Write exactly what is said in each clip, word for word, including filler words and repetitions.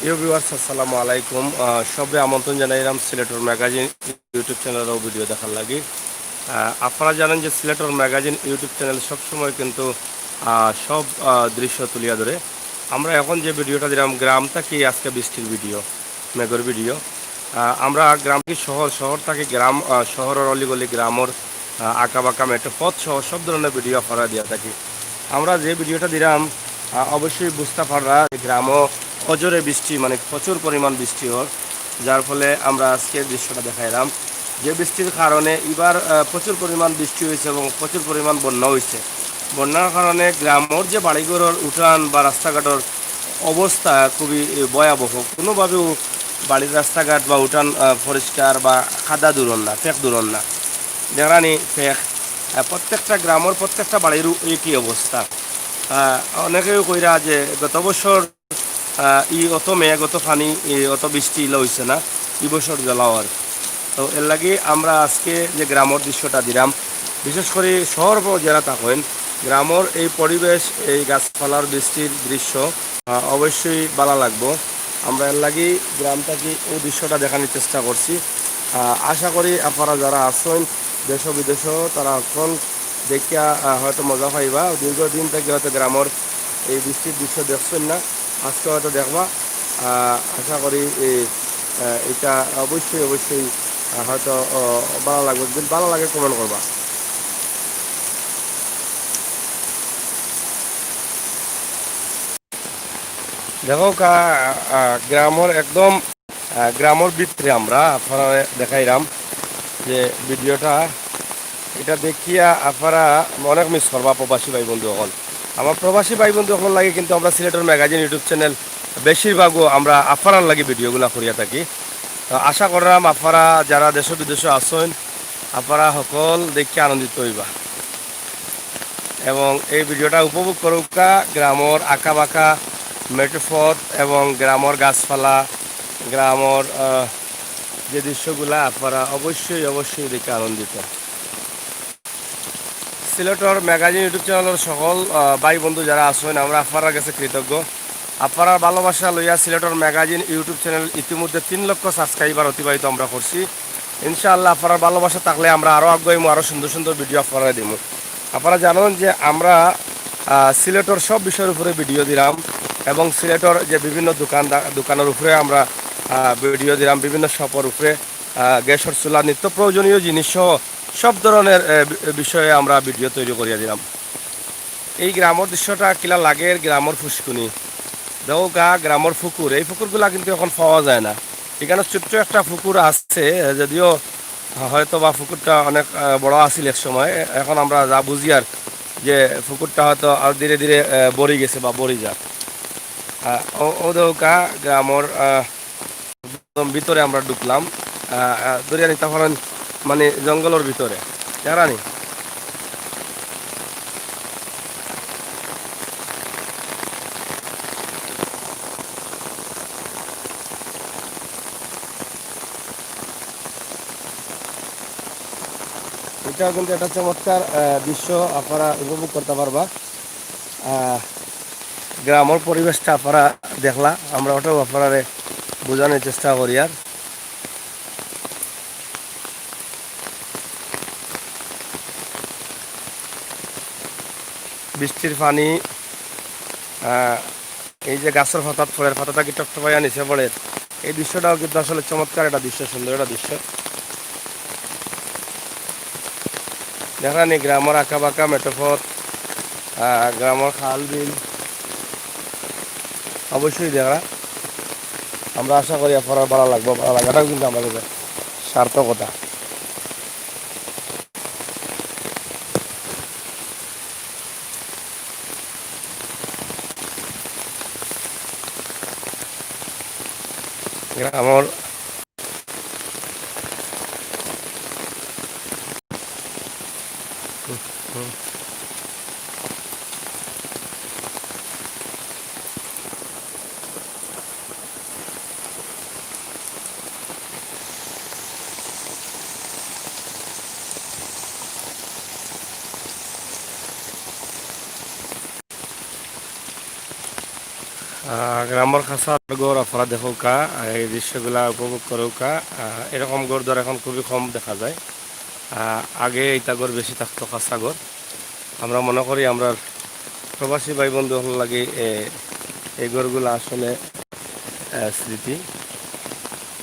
প্রিয় ভিউয়ার্স, আসসালামু আলাইকুম। আহ, সবরে আমন্ত্রণ জানাইলাম সিলেটর ম্যাগাজিন YouTube চ্যানেলর ভিডিও দেখার লাগি। আহ, আপনারা জানেন যে সিলেটর ম্যাগাজিন YouTube চ্যানেল সবসময় কিন্তু, আহ, সব, আহ, দৃশ্য তুলিয়া ধরে। আমরা এখন যে ভিডিওটা দিলাম, গ্রাম থাকি আজকে বৃষ্টির ভিডিও, মেঘর ভিডিও। আহ, আমরা গ্রাম থাকি শহর, শহর থাকি গ্রাম, আহ, শহরর অলিগলি, গ্রামর, আহ, আঁকাবাঁকা মেঠো পথ সহ সব ধরনের ভিডিও আপনারা দিয়া থাকি। আমরা যে ভিডিওটা দিলাম, আহ, অবশ্যই বুঝতা পাররা যে গ্রামো অঝরে বৃষ্টি, মানে প্রচুর পরিমাণ বৃষ্টি অর, যার ফলে আমরা আজকে দৃশ্যটা দেখাইলাম। যে বৃষ্টির কারণে এবার, আহ, প্রচুর পরিমাণ বৃষ্টি হয়েছে এবং প্রচুর পরিমাণ বন্যা হয়েছে। বন্যার কারণে গ্রামর যে বাড়িঘরর উঠান বা রাস্তাঘাটর অবস্থা খুবই ভয়াবহ। কোনোভাবেও বাড়ির রাস্তাঘাট বা উঠান, আহ, পরিষ্কার বা কাদা দূরর না, ফেক দূরর না, দেখরানি ফেক। আহ, প্রত্যেকটা গ্রামর প্রত্যেকটা বাড়িরও একই অবস্থা। আহ, অনেকেও কইরা যে গত বছর, আহ, ই অত মেঘ, অত পানি, ই অত বৃষ্টি ইলা হইছে না, ই বছর জ্বালাও আর। তো এর লাগি আমরা আজকে যে গ্রামর দৃশ্যটা দিলাম, বিশেষ করে শহর যারা থাকেন, গ্রামর এই পরিবেশ, এই গাছপালার বৃষ্টির দৃশ্য, আহ, অবশ্যই ভালা লাগবো। আমরা এর লাগি গ্রাম থাকি এই দৃশ্যটা দেখানোর চেষ্টা করছি। আহ, আশা করি আপনারা যারা আছেন দেশ বিদেশে, তারা এখন দেখিয়া, আহ, হয়তো মজা পাইবা। দীর্ঘদিন থাকি হয়তো গ্রামর এই বৃষ্টির দৃশ্য দেখছেন না, আজকে হয়তো দেখবা। আহ, আশা করি এই, আহ, এটা অবশ্যই, অবশ্যই, আহ, হয়তো, আহ, ভালা লাগবে। যদি ভালা লাগে, কমেন্ট করবা। দেখো কা, আহ, গ্রামর একদম, আহ, গ্রামর ভিতরে আমরা আপনারা দেখাইলাম যে ভিডিওটা, এটা দেখিয়া আপনারা অনেক মিস করবা প্রবাসী ভাই বন্ধু অকল। আমার প্রবাসী ভাই বন্ধু অকল লাগে কিন্তু আমরা সিলেটর ম্যাগাজিন YouTube চ্যানেল বেশিরভাগও আমরা আপনারার লাগি ভিডিওগুলা করিয়া থাকি। তো আশা করলাম আপনারা যারা দেশ বিদেশে আছেন, আপনারা সকল দেখে আনন্দিত হইবা এবং এই ভিডিওটা উপভোগ করুকা। গ্রামর আঁকাবাঁকা মেঠো পথ এবং গ্রামর গাছপালা, গ্রামর, আহ, যে দৃশ্যগুলা, আপনারা অবশ্যই, অবশ্যই দেখে আনন্দিত। সিলেটর ম্যাগাজিন YouTube চ্যানেলর সকল, আহ, ভাই বন্ধু যারা আছেন, আমরা আপনারার কাছে কৃতজ্ঞ। আপনারার ভালোবাসা লইয়া সিলেটর ম্যাগাজিন YouTube চ্যানেল ইতিমধ্যে তিন লক্ষ সাবস্ক্রাইবার অতিবাহিত আমরা করছি। ইনশাআল্লাহ, আপনারার ভালোবাসা থাকলে আমরা আরও আগুয়াইমু, আরও সুন্দর সুন্দর ভিডিও আপনারারে দিমু। আপনারা জানেন যে আমরা, আহ, সিলেটর সব বিষয়ের উপরে ভিডিও দিলাম এবং সিলেটর যে বিভিন্ন দোকান, দোকানের উপরে আমরা, আহ, ভিডিও দিলাম, বিভিন্ন শপর উপরে, আহ, গ্যাসর চুলা, নিত্য প্রয়োজনীয় জিনিস সহ সব ধরনের, আহ, বি-, বিষয়ে আমরা ভিডিও তৈরি করিয়া দিলাম। এই গ্রামর দৃশ্যটা কিলা লাগের, গ্রামর ফুসকুনি। দেখো গা, গ্রামর পুকুর, এই পুকুরগুলা কিন্তু এখন পাওয়া যায় না। এখানে ছোট্ট একটা পুকুর আছে, যদিও হয়তো বা পুকুরটা অনেক, আহ, বড় আছিল এক সময়। এ-, এখন আমরা যা বুঝি আর যে পুকুরটা হয়তো আর ধীরে ধীরে, আহ, বড়ি গেছে বা বড়ি যার। আহ, ও, ও দেখো গা, গ্রামর, আহ, একদম ভিতরে আমরা ঢুকলাম। আহ, আহ, দরিয়া নিতে পারেন, মানে জঙ্গলের ভিতরে। জানি। এটাও কিন্তু একটা চমৎকার, আহ, দৃশ্য আপনারা উপভোগ করতে পারবা। আহ, গ্রামর পরিবেশটা আপনারা দেখলা, আমরা ওটাও আপনারারে বোঝানোর চেষ্টা করি। আর বৃষ্টির পানি, আহ, এই যে গাছর পাতাত পড়ের, পাতাটা কি টপটপাইয়া নিচে পড়ের, এই দৃশ্যটাও কিন্তু আসলে চমৎকার একটা দৃশ্য, সুন্দর একটা দৃশ্য। দেখরা নি গ্রামর আঁকাবাঁকা মেঠো পথ, আহ, গ্রামর খাল বিল, অবশ্যই দেখরা। আমরা আশা করি আপনারার ভালা লাগবো, ভালা লাগাটাও কিন্তু আমাদের সার্থকতা। গ্রামর আহ, গ্রামর খাসা ঘর আপনারা দেখউক্কা, এই দৃশ্যগুলা উপভোগ করউক্কা। আহ, এরকম ঘর দুয়ার এখন খুবই কম দেখা যায়। আহ, আগে ইতা ঘর বেশি থাকতো, খাসা ঘর। আমরা মনে করি আমরার প্রবাসী ভাই বন্ধু অকলর লাগি, এ, এই ঘরগুলা আসলে, আহ, স্মৃতি।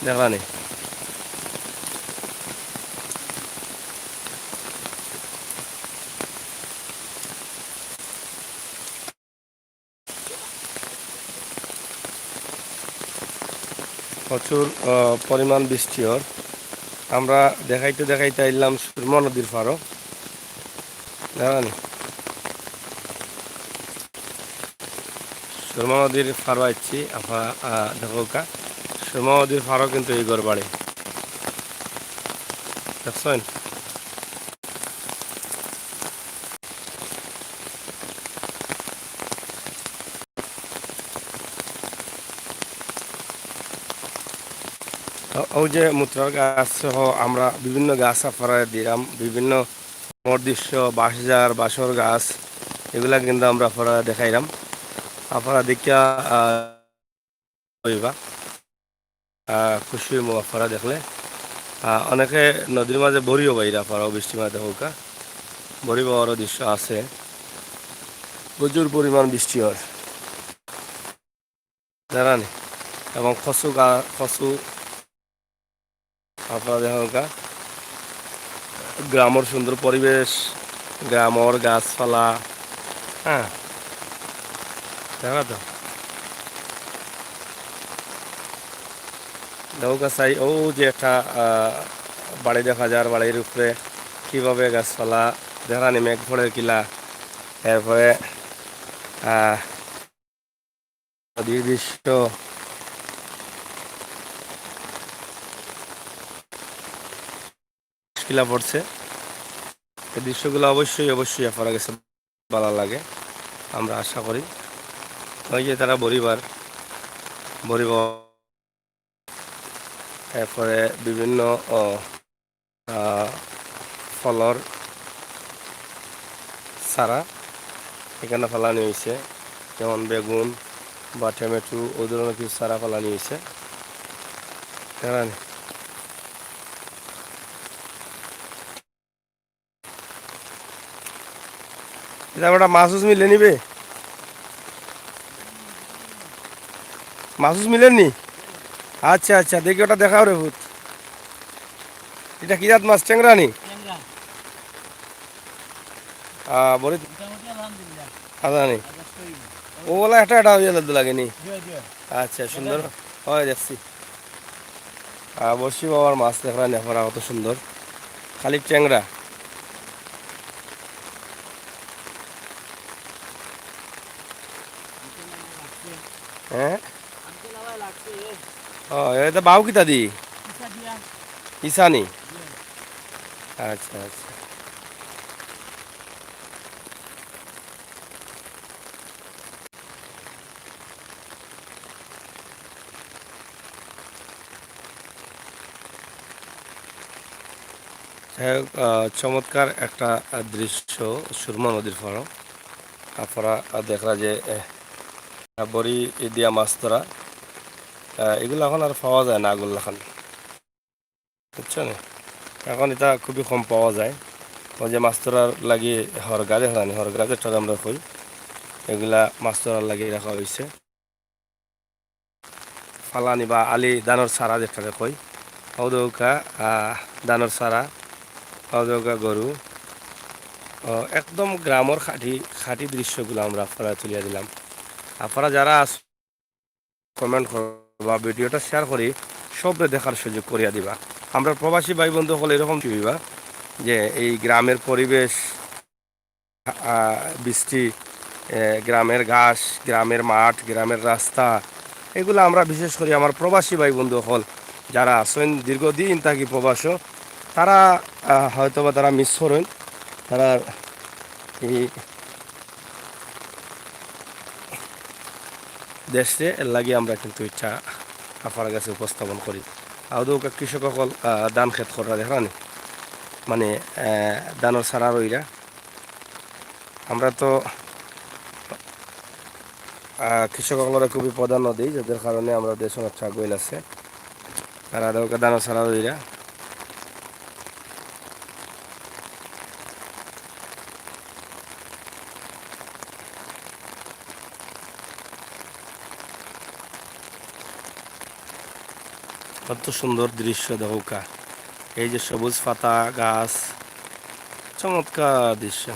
দেখলানি? প্রচুর, আহ, পরিমাণ বৃষ্টি অর। আমরা দেখাইতে দেখাইতে আইলাম সুরমা নদীর পাড়ো। দেখলানি? সুরমা নদীর পাড়ো আইছি, আপনারা, আহ, দেখউক্কা। সুরমা নদীর পাড়ো কিন্তু এই ঘর বাড়ি। দেখছইন? অ-, অউ যে মুত্রার গাছ সহ আমরা বিভিন্ন গাছ আপনারারে দিলাম, বিভিন্ন গ্রামর দৃশ্য, বাঁশঝাড়, বাঁশর গাছ, এগুলা কিন্তু আমরা আপনারারে দেখাইলাম। আপনারা দেখিয়া, আহ, অইবা, আহ, খুশি অইমু আপনারা দেখলে। আহ, অনেকে নদীর মাঝে বড়িও বাইরা আপনারা, বৃষ্টির মাঝে দেখউক্কা, বড়ি বাওয়ারও দৃশ্য আছে। প্রচুর পরিমাণ বৃষ্টি অর। দেখলানি? এবং কচু গা-, কচু আপনারা দেখউক্কা। গ্রামর সুন্দর পরিবেশ, গ্রামর গাছপালা, হ্যাঁ, দেখলা তো? দেখউক্কা চাই, অউ যে একটা, আহ, বাড়ি দেখা যার, বাড়ির উপরে কিভাবে গাছপালা, দেখলানি মেঘ পড়ের কিলা, এরপরে, আহ, নদীর দৃশ্য কিলা পড়ছে। এই দৃশ্যগুলো অবশ্যই, অবশ্যই আপনারা গেছে ভালা লাগে, আমরা আশা করি। অউ যে তারা বড়ি বার, বড়ি বার, এরপরে বিভিন্ন, ও, আহ, ফলর চারা এখানে ফালানি অইছে, যেমন বেগুন বা টমেটো, অউ ধরনর কিছু চারা ফালানি অইছে। দেখলানি? ইটা বেটা মাছ উছ মিলে নি বে? মাছ উছ মিলের নি? আচ্ছা, আচ্ছা, দেখি ওটা দেখাও রে ভূত। ইটা কি জাত মাছ? টেংরা নি? টেংরা। আহ, বড়ি মোটামুটি আলহামদুলিল্লাহ। আদা নি? আদা সই। ও বলা একটা, একটা ইয়ে লাগতো লাগে নি? জি, জি। আচ্ছা, সুন্দর। ওটাই। হয়, দেখছি। আহ, বড়শি বাবার মাছ দেখরা নি আপনারা, কত সুন্দর। খালি টেংরা। হ্যাঁ? ও, এটা বাউ কিতা দি? ইসানি? আচ্ছা, আচ্ছা। যাই হোক, আহ, চমৎকার একটা, আহ, দৃশ্য, সুরমা নদীর পাড়ো। আপনারা, আহ, দেখরা যে, আহ, বড়ি দিয়া মাছ ধরা, আহ, এগুলা এখন আর পাওয়া যায় না, আগুর লাখান। বুঝছো নি? এখন ইটা খুবই কম পাওয়া যায়। ওই যে মাছ ধরার লাগি হরগা দেখরা নি, হরগা যেটারে আমরা কই, এগুলা মাছ ধরার লাগি রাখা অইছে। ফালানি বা আলি ধানর চারা যেটারে কই, অউ দেখউক্কা, আহ, ধানর চারা, অউ দেখউক্কা গরু। ও, একদম গ্রামর খাঁটি, খাঁটি দৃশ্যগুলা আমরা আপনারারে তুলিয়া দিলাম। আপনারা যারা আছ comment করবা, video টা share করি সবরে দেখার সুযোগ করিয়া দিবা। আমরা প্রবাসী ভাই বন্ধু অকল এরকম কি হইবা যে এই গ্রামের পরিবেশ, আহ, বৃষ্টি, এ, গ্রামের ঘাস, গ্রামের মাঠ, গ্রামের রাস্তা, এগুলা আমরা বিশেষ করি আমার প্রবাসী ভাই বন্ধু অকল যারা আছইন দীর্ঘদিন থাকি প্রবাসো, তারা, আহ, হয়তো বা তারা miss করইন, তারা এই দেশরে, এর লাগি আমরা কিন্তু ইটা আপনারার গেছে উপস্থাপন করি। আদৌ কৃষক অকল, আহ, ধান খেত কররা দেখরা নি, মানে, আহ, ধানর চারা রইরা। আমরা তো আহ, কৃষক অকলরে খুবই প্রাধান্য দেই, যাদের কারণে আমরার দেশ অনেকটা আগুয়াইল আছে। আর আরো ধানও ছাড়া দিরা। কত সুন্দর দৃশ্য দেখউক্কা, এই যে সবুজ পাতা, গাছ, চমৎকার দৃশ্য।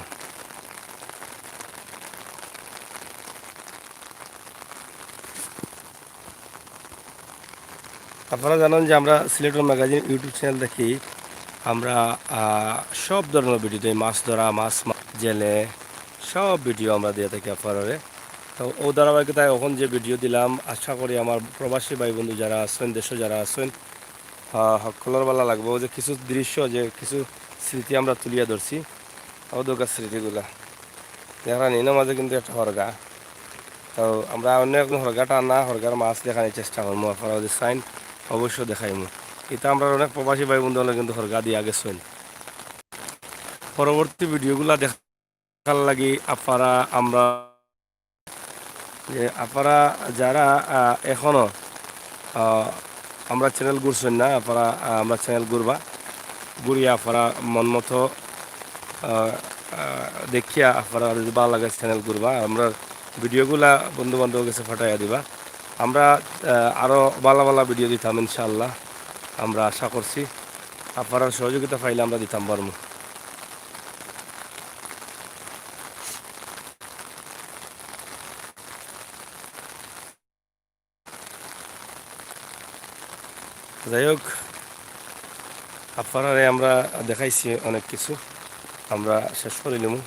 আপনারা জানেন যে আমরা সিলেটের ম্যাগাজিন YouTube চ্যানেল থাকি আমরা, আহ, সব ধরনের ভিডিও দেই, মাছ ধরা, মাছ মা-, জেলে, সব ভিডিও আমরা দিয়ে থাকি আপনারারে। তো ও ধারাবাহিকতায় এখন যে ভিডিও দিলাম, আশা করি আমার প্রবাসী ভাই বন্ধু যারা আছেন, দেশে যারা আছেন, আহ, হকলর ভালা লাগবো যে কিছু দৃশ্য, যে কিছু স্মৃতি আমরা তুলিয়া ধরছি, অউ দেখউক্কা স্মৃতিগুলা। দেখরা নি, ইনো মাঝে কিন্তু একটা হরগা। তো আমরা অন্য একদিন হরগা টানা, হরগার মাছ দেখানির চেষ্টা করমু। আপনারা যদি চাইন, অবশ্য দেখাইমু। ইতা আমরার অনেক প্রবাসী ভাই বন্ধু অকলে কিন্তু হরগা দিয়া গেছইন। পরবর্তী ভিডিওগুলা দেখার লাগি আপনারা আমরা, যে আপনারা যারা, আহ, এখনো, আহ, আমরার চ্যানেল ঘুরছইন না, আপনারা, আহ, আমরার চ্যানেল ঘুরবা, ঘুরিয়া আপনারা মন মতো, আহ, আহ, দেখিয়া আপনারা যদি ভালা লাগে চ্যানেল ঘুরবা, আমরার ভিডিওগুলা বন্ধু বান্ধব গেছে পাঠাইয়া দিবা। আমরা, আহ, আরো ভালা ভালা ভিডিও দিতাম ইনশাআল্লাহ, আমরা আশা করছি আপনারার সহযোগিতা পাইলে আমরা দিতাম পারমু। যাই হোক, আপনারারে আমরা দেখাইছি অনেক কিছু, আমরা শেষ করিলিমু।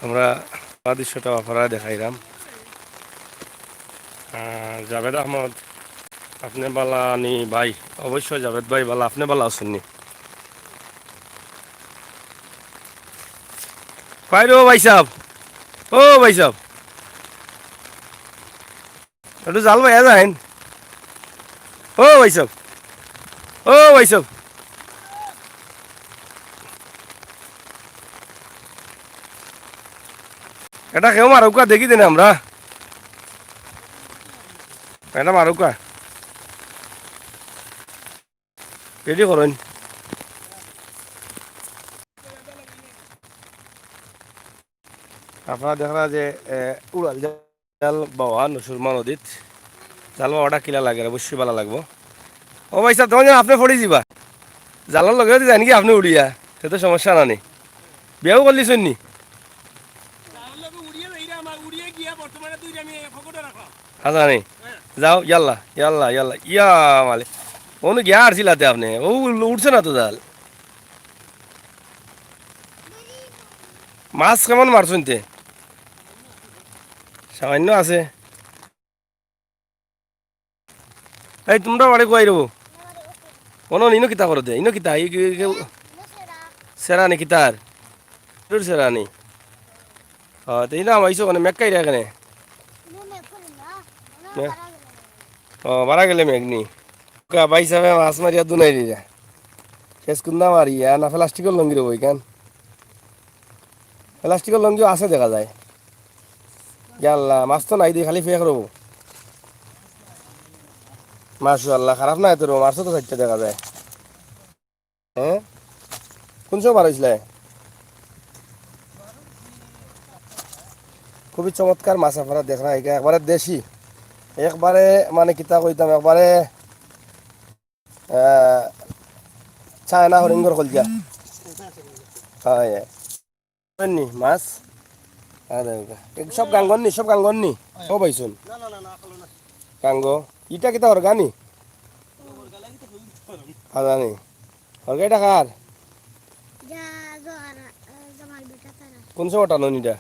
আমরা দৃশ্যটা আপনারারে দেখাইরাম। আহ, জাভেদ আহমদ, আপনে ভালা নি ভাই? অবশ্যই জাভেদ ভাই ভালা, আপনে ভালা আছইন নি? কই রে ও ভাইসাব, ও ভাইসাব, একটু জাল বাইয়া যাইন। ও ভাইসাব, ও ভাইসাব, এটা কেউ মারউক্কা দেখি দেন আমরা, এটা মারউক্কা। রেডি করইন। আপনারা দেখরা যে, এ, উড়াল জাল বাওয়া নসুরমা নদীত। জাল বাওয়াটা কিলা লাগে, অবশ্যই ভালা লাগবো। ও ভাইসাব, তখন যেন আপনে পড়ি যিবা। জালর লগে যদি যাইন গি আপনে উড়িয়া, তে তো সমস্যা নানি। বিয়াও করলিছইন নি? জালর লগে উড়িয়া যাইরা, আমার উড়িয়া গিয়া বর্তমানে দুইটা আমি পকেটে রাখলাম। হাছা নি? যাও, ইয়াল্লা, ইয়াল্লা, ইয়াল্লা, ইয়া মালে। অনু গিয়া আরছিলাতে আপনে। ও উঠছে না তো জাল। মাছ কেমন মারছইন তে? সামান্য আছে। এই, তুমরার বাড়ি কই রেবো? অনু, ইনো কিতা করো দে? ইনো কিতা? ই, ই, ই, সেরা নি কিতার? তোর সেরা নি? ও, তে ইনো আমাইছো কেনে? মেঘ কাইরা কেনে? ও, বারা গেলে মেঘ নি। কা ভাইসাবে মাছ মারিয়া দুনাই দিরা। শেষ কুন্দা মারিয়া না প্লাস্টিকর লঙ্গি রেবো ইখান? প্লাস্টিকর লঙ্গিও আছে দেখা যায়। ইয়াল্লা, মাছ তো নাই দি, খালি ফেক রেবো। মাশাআল্লাহ, খারাপ নায় তো রেবো, মাছও তো চাইরটা দেখা যায়। হ্যাঁ? কোন সময় বার অইছলায়? খুবই চমৎকার মাছ আপনারা দেখরা, ইটা একবারে দেশি, একবারে মানে কিতা কইতাম, একবারে, আহ, চায়না হরিণর কলিজা। হয়, হয়। নি মাছ? আরে, এ সব গাঙ্গর নি, সব গাঙ্গর নি। ও ভাইছুন। না, না, না, না, হলো না। গাঙ্গ। ইটা কিতা হরগা নি? হরগা লাগি তো হইল তো। হরগা নি। হরগা ইটা কার? যা, জোয়ারা, আহ, জামাল বেটা তারা। কোন সময় টানো নি ইটা?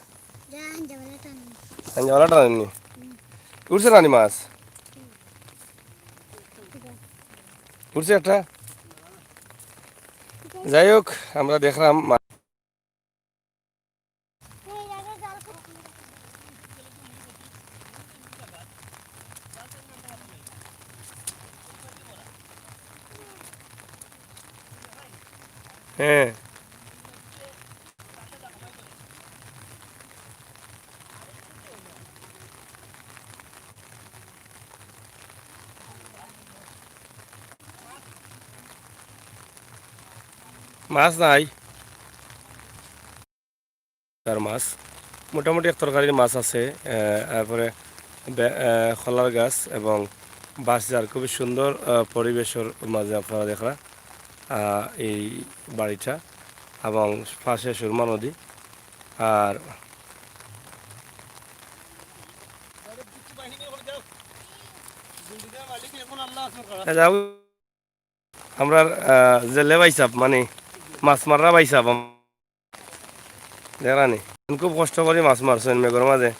যা, হাঞ্জাওয়ালা টানো। হাঞ্জাওয়ালা টানো নি? হুম। উঠছে না নি মাছ? ঘুরছে একটা। যাই হোক, আমরা দেখলাম মা-, হ্যাঁ। মাছ নাই। তার মাছ, মোটামুটি এক তরকারির মাছ আছে। আহ, তারপরে বে-, আহ, কলার গাছ এবং বাঁশঝাড়, খুবই সুন্দর, আহ, পরিবেশর মাঝে আপনারা দেখরা, আহ, এই বাড়িটা এবং পাশে সুরমা নদী। আর এ যাও, আমরার, আহ, জেলে ভাইসাব, মানে মাছ মাররা ভাইসাব, আম-, দেখরানি, খুব কষ্ট করি মাছ মারছইন মেঘর মাঝে।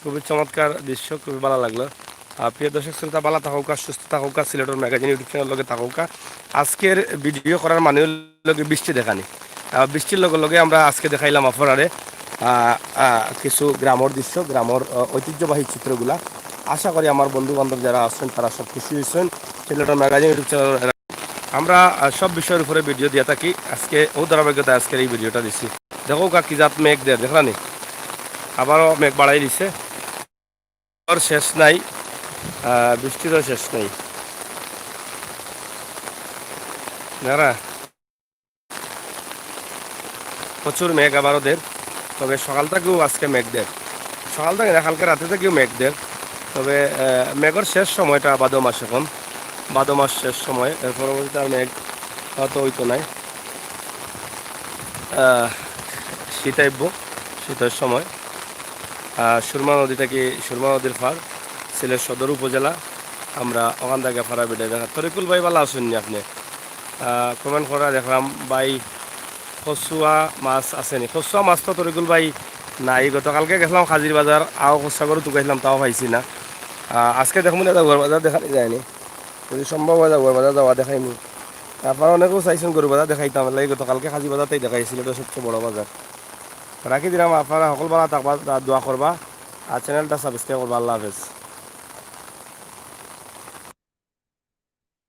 খুবই চমৎকার দৃশ্য, খুবই ভালা লাগলো। আহ, প্রিয় দর্শক শ্রোতা, ভালা থাকউক্কা, সুস্থ থাকউক্কা, সিলেটর ম্যাগাজিন YouTube চ্যানেলর লগে থাকউক্কা। আজকের ভিডিও করার মানে অইলো গি বৃষ্টি দেখানি। আহ, বৃষ্টির লগে লগে আমরা আজকে দেখাইলাম আপনারারে, আহ, আহ, কিছু গ্রামর দৃশ্য, গ্রামর, আহ, ঐতিহ্যবাহী চিত্রগুলা। আশা করি আমার বন্ধু বান্ধব যারা আছইন তারা সব খুশি অইছইন। সিলেটর ম্যাগাজিন YouTube চ্যানেল আমরা, আহ, সব বিষয়র উপরে ভিডিও দিয়া থাকি। আজকে অউ ধারাবাহিকতায় আজকের এই ভিডিওটা দিছি। দেখউক্কা কি জাত মেঘ দের, দেখরানি? আবারও মেঘ বাড়াই দিছে। আর শেষ নাই, আহ, বৃষ্টিরও শেষ নাই। দেখরা? প্রচুর মেঘ আবারও দের, তবে সকাল থাকিউ আজকে মেঘ দের, সকাল থাকি না, কালকে রাতে থাকিউ মেঘ দের। তবে, আহ, মেঘর শেষ সময়টা ভাদো মাস, এখন ভাদো মাস শেষ সময়, এর পরবর্তীতে আর মেঘ হয়তো অইতো নায়। আহ, শীত আইবো, শীতর সময়। আহ, সুরমা নদী থাকি, সুরমা নদীর পার, সিলেট সদর উপজেলা। আমরা অখান থাকি পারা ভিডিও দেখা। তরিকুল ভাই, ভালা আছইন নি আপনে? আহ, comment করা দেখলাম ভাই, কচুয়া মাছ আছে নি? কচুয়া মাছ তো তরিকুল ভাই নাই। গতকালকে গেছিলাম কাজির বাজার, আও কচুয়া গরু তুকাইছিলাম, তাও পাইছি না। আহ, আজকে দেখমু না, গরু বাজার দেখানি যায়নি। যদি সম্ভব অয়, গরু বাজার যাওয়া দেখাইমু। আপনারা অনেকেউ চাইছইন গরু বাজার দেখাইতাম, এর লাগি গতকালকে কাজির বাজারটাই দেখাইছি, ইটা সবচেয়ে বড় বাজার। রাখি দিলাম, আপনারা হকল ভালা থাকবা, দোয়া করবা, আর চ্যানেলটা subscribe করবা। আল্লাহ হাফেজ।